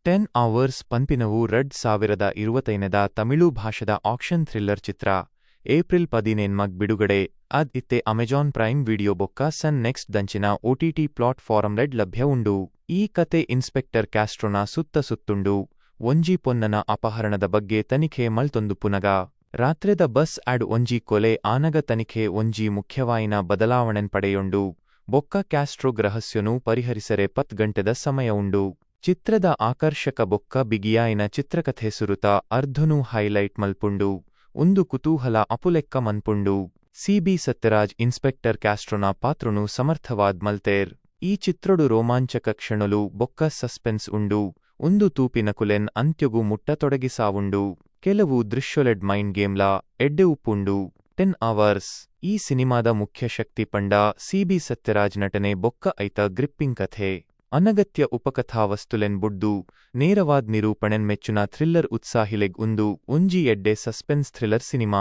Ten hours ಪನ್ಪಿನವು 2025 ದ ತಮಿಳು ಭಾಷೆದ ಆಕ್ಷನ್ ಥ್ರಿಲ್ಲರ್ ಚಿತ್ರ. ಏಪ್ರಿಲ್ 15 ಗ್ ಬಿಡುಗಡೆ ಆದ್ ಇತ್ತೆ ಅಮೆಜಾನ್ ಪ್ರೈಮ್ ವಿಡಿಯೋ ಬೊಕ್ಕ ಸನ್ ನೆಕ್ಸ್ಟ್ ದಂಚಿನ ಒಟಿಟಿ ಪ್ಲಾಟ್ ಫಾರಂ ಲೆಡ್ ಲಭ್ಯ ಉಂಡು. ಈ ಕತೆ ಇನ್ಸ್ಪೆಕ್ಟರ್ ಕ್ಯಾಸ್ಟ್ರೋನ ಸುತ್ತ ಸುತ್ತುಂಡು, ಒಂಜಿ ಪೊನ್ನನ ಅಪಹರಣದ ಬಗ್ಗೆ ತನಿಖೆ ಮಲ್ತೊಂದುಪ್ಪುನಗ. ರಾತ್ರೆದ ಬಸ್ ಡ್ ಒಂಜಿ ಕೊಲೆ ಆನಗ ತನಿಖೆ ಒಂಜಿ ಮುಖ್ಯವಾಯಿನ ಬದಲಾವಣೆನ್ ಪಡೆಯೊಂಡು, ಬೊಕ್ಕ ಕ್ಯಾಸ್ಟ್ರೊಗ್ ರಹಸ್ಯೊನು ಪರಿಹರಿಸರೆ ಪತ್ತ್ ಗಂಟೆದ ಸಮಯ ಉಂಡು. ಚಿತ್ರದ ಆಕರ್ಷಕ ಬೊಕ್ಕ ಬಿಗಿಯಾಯಿನ ಚಿತ್ರಕಥೆ ಸುರುತ ಅರ್ಧೊನು ಹೈಲೈಟ್ ಮಲ್ಪುಂಡು, ಉಂದು ಕುತೂಹಲ ಅಪುಲೆಕ್ಕ ಮನ್ಪುಂಡು. ಸಿ.ಬಿ ಸತ್ಯರಾಜ್ ಇನ್ಸ್ಪೆಕ್ಟರ್ ಕ್ಯಾಸ್ಟ್ರೊನ ಪಾತ್ರೊನು ಸಮರ್ಥವಾದ್ ಮಲ್ತೆರ್. ಈ ಚಿತ್ರೊಡು ರೋಮಾಂಚಕ ಕ್ಷಣೊಲು ಬೊಕ್ಕ ಸಸ್ಪೆನ್ಸ್ ಉಂಡು, ಉಂದು ತೂಪಿನಕುಲೆನ್ ಅಂತ್ಯೊಗು ಮುಟ್ಟ ತೊಡಗಿಸಾವುಂಡು. ಕೆಲವು ದೃಶ್ಯೊಲೆಡ್ ಮೈಂಡ್ ಗೇಮ್ ಲಾ ಎಡ್ಡೆ ಉಪ್ಪುಂಡು. ಟೆನ್ ಅವರ್ಸ್ ಈ ಸಿನಿಮಾದ ಮುಖ್ಯ ಶಕ್ತಿ ಪಂಡ ಸಿ.ಬಿ ಸತ್ಯರಾಜ್ ನಟನೆ ಬೊಕ್ಕ ಅಯಿತ ಗ್ರಿಪ್ಪಿಂಗ್ ಕಥೆ. ಅನಗತ್ಯ ಉಪಕಥಾವಸ್ತುಲೆನ್ ಬುಡ್ದು ನೇರವಾದ್ ನಿರೂಪಣೆನ್ ಮೆಚ್ಚುನ ಥ್ರಿಲ್ಲರ್ ಉತ್ಸಾಹಿಲೆಗ್ ಉಂದು ಒಂಜಿ ಎಡ್ಡೆ ಸಸ್ಪೆನ್ಸ್ ಥ್ರಿಲ್ಲರ್ ಸಿನಿಮಾ.